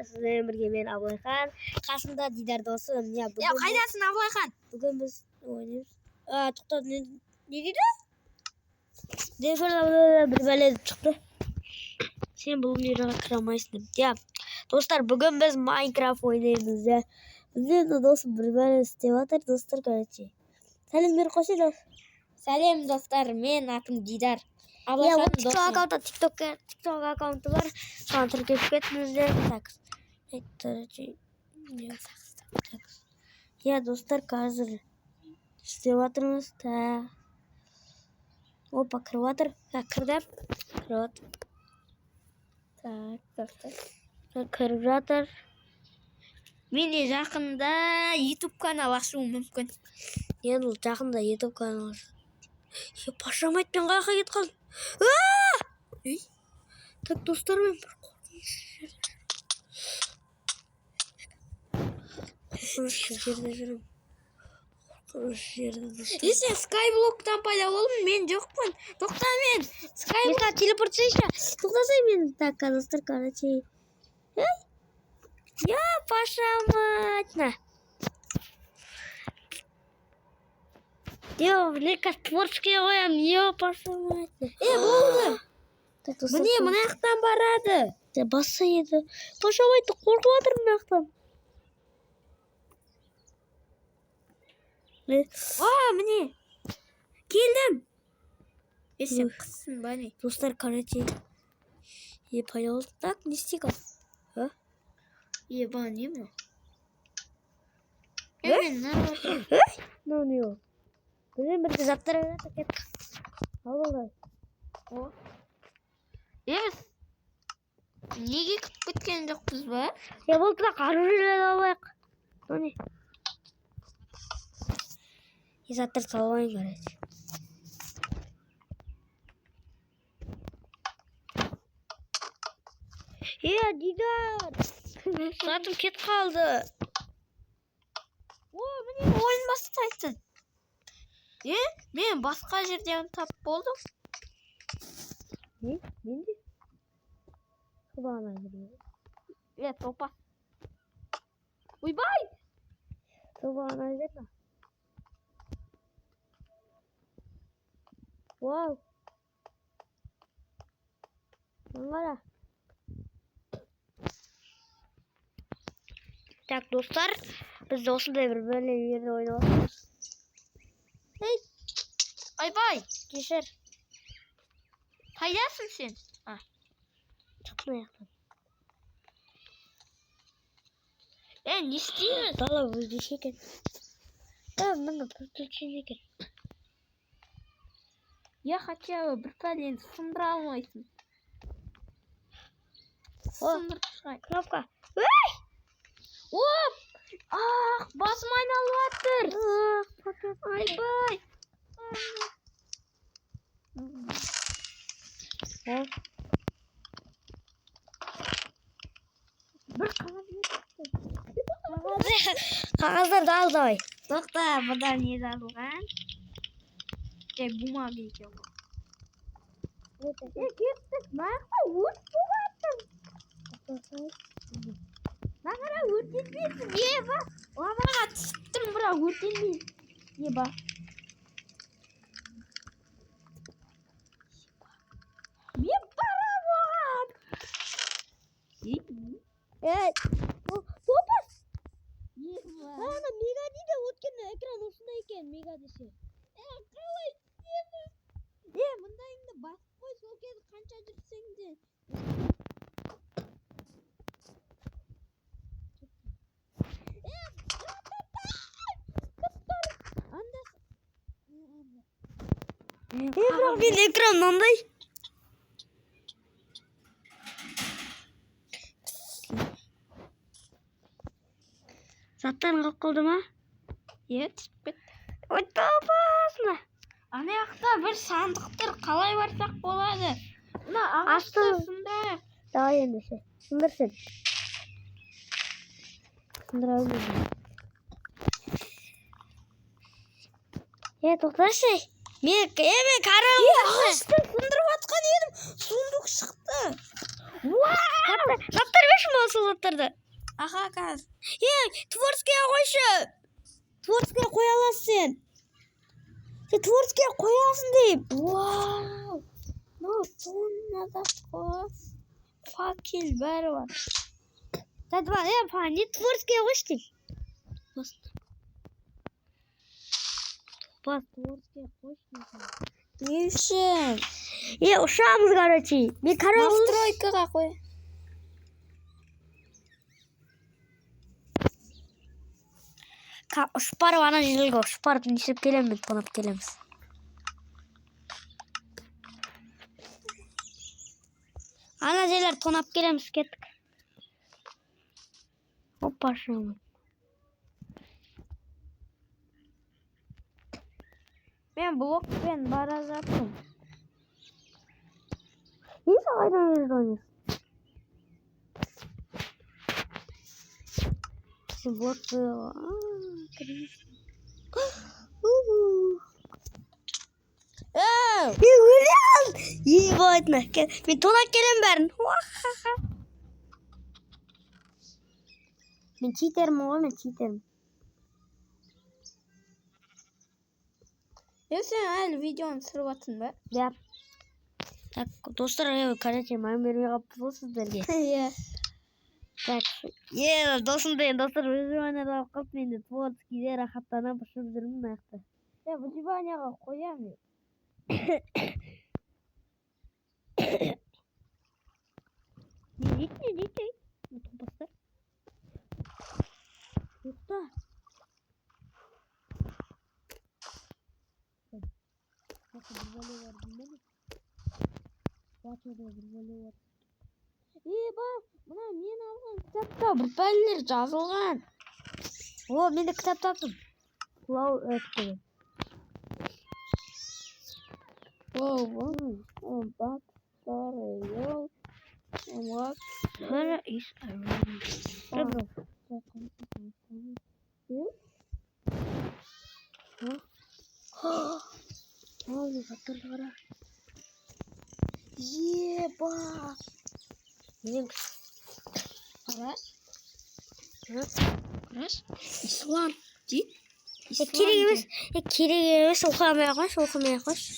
Сіздермен бірге мен, Абылайхан, қасымда Дидар досым. Иә, Я бүгін қайдасың, Абылайхан? Бүгін біз ойнаймыз. А, тоқта, не дейді? Бір бәле деп шықты. Сен бұл мираға кіре алмайсың деп. Иә, достар, бүгін біз Майнкрафт ойнаймыз, иә. Бізде енді досым бір бәле істеп жатыр, достар, короче. Сәлем беріп қойшы, дос. Сәлем, достар, мен атым Дидар. Иә, Абылайхан ол TikTok досым. аккаунты, TikTok аккаунты бар. Соған тіркеліп кетіңіздер. Так, короче, иә. Так. Иә, достар, қазір істеп жатырмыз. Так. Опа, кіріп жатыр. Так, кірді. Кіріп жатыр. Так, достар. Так, кіріп жатыр. Менде жақында YouTube канал ашуым мүмкін. Енді ол жақында YouTube каналы. Е, пашамайт, мен қай жаққа кетіп қалдым? Ей. Так, достар, мен бір қорқынышты жерде. Қорқынышты жерде жүрмін. Қорқынышты жерде, достар. Е, сен Skyblock'тан пайда болдың, мен жоқпын. Тоқта, мен Sky Мен саған телепортсайшы. Тоқтасай мен. Так, достар, короче. Ей! Я, паша мать. На. Йо, мен қазір творческий қоямын. Йо, паша мать. Е, болды. Так, достар. Міне, мына жақтан барады. Де, басса еді. Паша мать, қорқып жатырмын мына жақтан. Не? А, міне. Келдім. Е, сен қызсың ба, не? Достар, короче. Е, пайда болды. Так, не істейік ал? А? Е, ба, не мынау? Е? Е, мен мына Мынау не ол? Білмеймін, бір заттар жатыр, кеттік. Ал олай. Е, біз неге кіріп кеткен жоқпыз ба? Е, болды, бірақ оружие алайық. Мынау не? Е, заттар салып алайын, короче. Е, Дидар! Затым кетіп қалды. О, міне, ойын бастайтын. Е, мен басқа жерден тап болдым. Не? Мен де? Бағана жерге. Е, топас. Ойбай! Сол бағана жерде. Вау! Мына қара. Так, достар, біз осындай бір бәле жерде ойнап жатырмыз. Ей, Ойбай! кешір. Қайдасың сен? А, Шықтым аяқтан. Е, не істейміз? Дала өзгеше екен. Да, міне приключение екен. Я хотя бы бір пәлені сындыра алмайсың. О. Сындырып шығайын. Кнопка. Оп! Ах, басым айналып жатыр. Ах, папа. Ойбай! О, Бір қағаз. Қағаздарды ал давай. Тоқта, бұда не жазылған? Е, бумага екен ғой. Е, кеттік. Мына жақта өрт болып жатыр. Мына қара, өртенбейсің. Е, ба. Лаваға түсіп тұрмын, бірақ өртенбеймін. Е, ба. Мен барамын оған. Е, Ей, топас. е, ба. Ана мега дейді, өткенде экран осындай екен, мега десе. Е, қалай түсеміз? Е, мындайыңды басып қой, сол кезде қанша жүрсең де. Е, анда. Е, бірақ мен экран мынандай. Заттарың қалып қалды ма? Е, түсіп кетті. Ой, топас мына. Ана жақта бір сандық тұр, қалай барсақ болады? Мына ағашты Асты. сындырайық. Давай ендеше. Сындыр сен. Сындыра алмаймын. Е, тоқташы. Мен, е, мен Е, корова. ағашты сындырып жатқан едім, сундук шықты. Заттар берші маған сол заттарды. Аха, қазір. Ей, творческийға қойшы. Творческийға қоя аласың сен. Сен творческийға қоя аласың деймін. Вау! Мынау тонна зат қой. Факел бәрі бар. Татва, не творческийға қойшы деймін. Бас. Бас, творческийға қойшы деймін. Не үшін? Е, ұшамыз, короче. Мен король. Настройкаға қой. Ұшып барып ана жерге ұшып барып не істеп келемін, мен тонап келеміз. Ана жерлер тонап келеміз, кеттік. Опа, шамы. Мен блокпен бара жатырмын. Не сен қайдан жерде ойнайсың? Сен блокпен... Оу! Е, өлемін! Ебать, на. Мен тонап келемін бәрін. Уахаха. Мен читермін ғой, мен читермін. Е, сен әлі видеоны түсіріп жатсың ба? Иә. Так, достар, короче, мән бермей қалыппыз ғой сіздерге. Иә. Так, досым деген достар выживание алып қалды, мен де творческийде рахаттанып ұшып жүрмін мына жақта. Е, выживанияға қоямын. Не дейді, не дейді? Топастар. Тоқта. Бір бәле бар деймін. Батырда бір бәле бар. Е, ба, мына мен алған кітапта бір бәлелер жазылған. О, мен де кітап таптым. Құлау деген. О, о, бак, старый, ел, бак. Where is Iron? Ау, заттарды қара. Еба. Мен Қара, Қара. қараш. Исланд дейді. Керек емес, керек емес, оқымай ақ қойшы, оқымай ақ қойшы.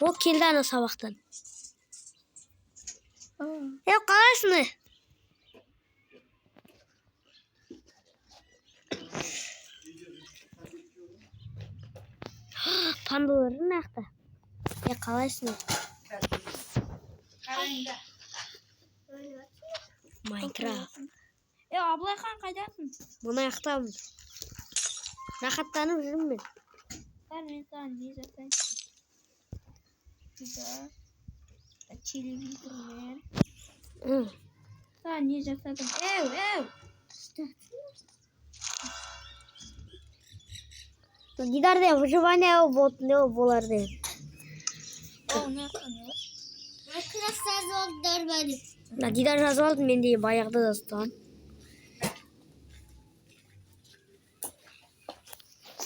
Ол келді ана сабақтан. Қалайсың, е? Пандалар мына жақта. Қалайсың, е? Майнкрафт. Абылайхан қайдасың? Мына жақтамын. Рахаттанып жүрмін мен. Бәрі мен саған не жасайын? Телевизормен. Саған не жасадым? Эу, эу! Дидарда выживание вот не болар деген. О, мына жақта не бар? Мына Дидар жазып алды, мен де баяғыда жазып тастағанмын.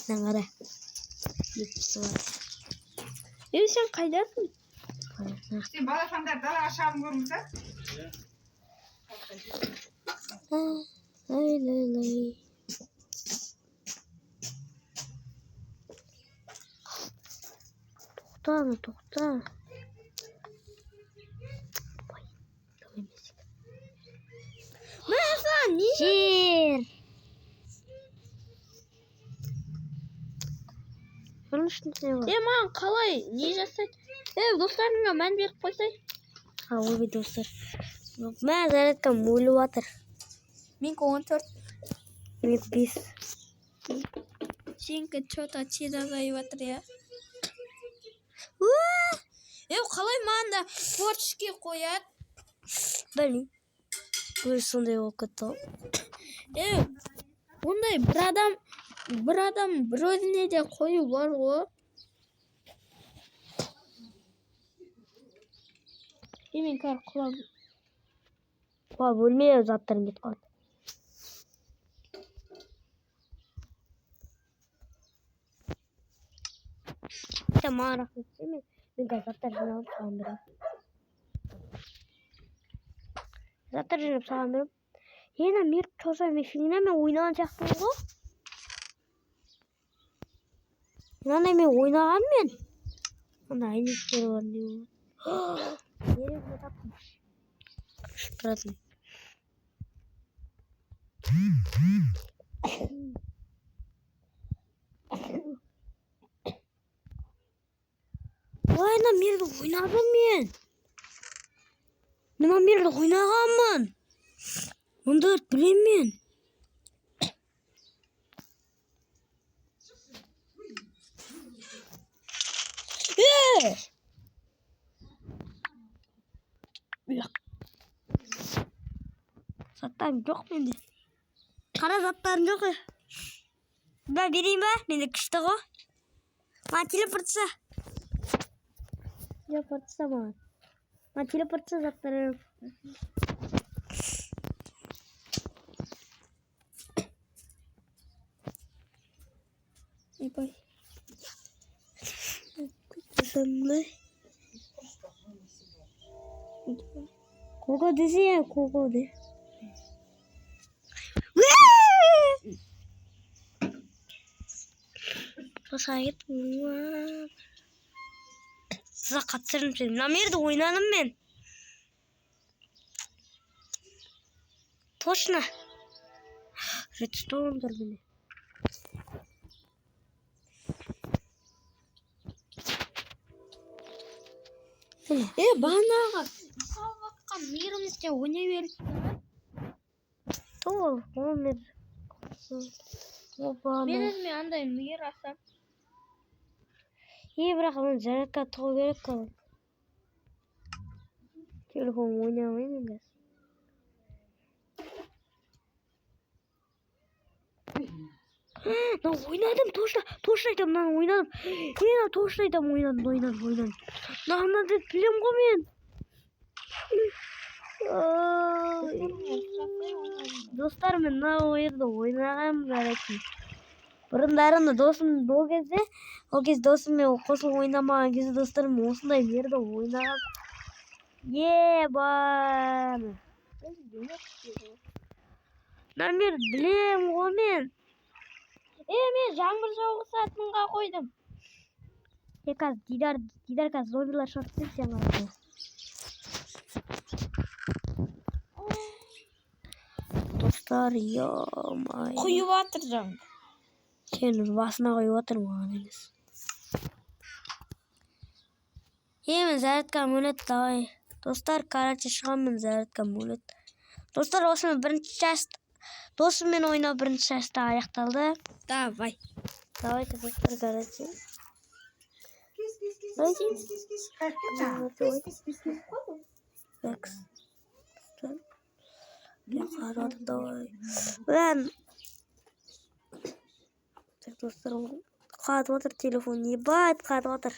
Мына қара. Екісі бар. Ей, сен қайдасың? Сен балапандар далаға шығатын көрдіңіз ба? Лай, лай, лай. Тоқта, ну тоқта. Ой, давай емес. Мә, саған не Жер. Бұның ішінде не бар? Е, маған қалай не жасайды? Е, достарыңа мән беріп қойсай. А, ойбай, достар. Мә, зарядкам өліп жатыр. Менікі 14. Менікі 5. Сенікі чё-то тез азайып жатыр, иә? Е, қалай маған да творческий қояды? Білмеймін. Өзі сондай болып кетті ғой. Е, ондай бір адам бір өзіне де қою бар ғой. Е, мен қазір құлап. Құлап өлме, заттарым кетіп қалды. Сен маған рахмет десе, мен қазір заттар жинап алып саған беремін. Заттар жинап саған беремін. Ена мир тоже мен фигня мен ойнаған сияқтымын ғой. Мынандай мен ойнағанмын мен. Анда әйнектер бар, не болады. Деревня таптым. Ұшып тұратын. Ой, ана мирді ойнадым мен. Мына мирді ойнағанмын. Мұнда білемін мен. Е! Заттарым жоқ менде. Қара заттарым жоқ. Ба, берейін ба? Менде күшті ғой. Маған телепортса. Телепортса маған. Маған телепортса заттарым. Ойбай. 그거 드세요, 그거 네. Тұзаққа түсірдім сені. Мына жерде ойнадым мен. Точно. Редстоун тұр міне. Бағанағы салып жатқан мейірімізде ойнай беріп. Ол, ол мир. Опа. Мен өзіме андай мейір алсам. Бірақ оны зарядка тығу керек қой. Телефон ойнамаймын қазір. Мына ойнадым, точно, точно айтамын, мынаны ойнадым. Мен точно айтамын, ойнадым, ойнадым, ойнадым. Мынаны деп білемін ғой мен. Достар, мен мына ойынды ойнағанмын, короче. Бұрындары досым ол кезде, ол кезде досыммен қосылып ойнамаған кезде достарым осындай жерде ойнаған. Ебан. Мына білем ғой мен. Мен жаңбыр жауғызатынға қойдым. Қазір Дидар, Дидар қазір зомбилар шығады деп сен қаласың. Достар, ё-моё. Құйып жатыр жаңбыр. Сен басына құйып отыр, маған емес. Мен зарядкам өледі, давай. Достар, короче, шығамын, зарядкам өледі. Достар, осымен бірінші часть, досыммен ойнау бірінші частьта аяқталды. Давай. Давайте, достар, короче. Кис, кис, кис, кис, кис, кис. Кис, кис, кис, кис. Бекс. Қарады, давай. Мен. Так, достар, қатып отыр телефон, ебать, қатып отыр.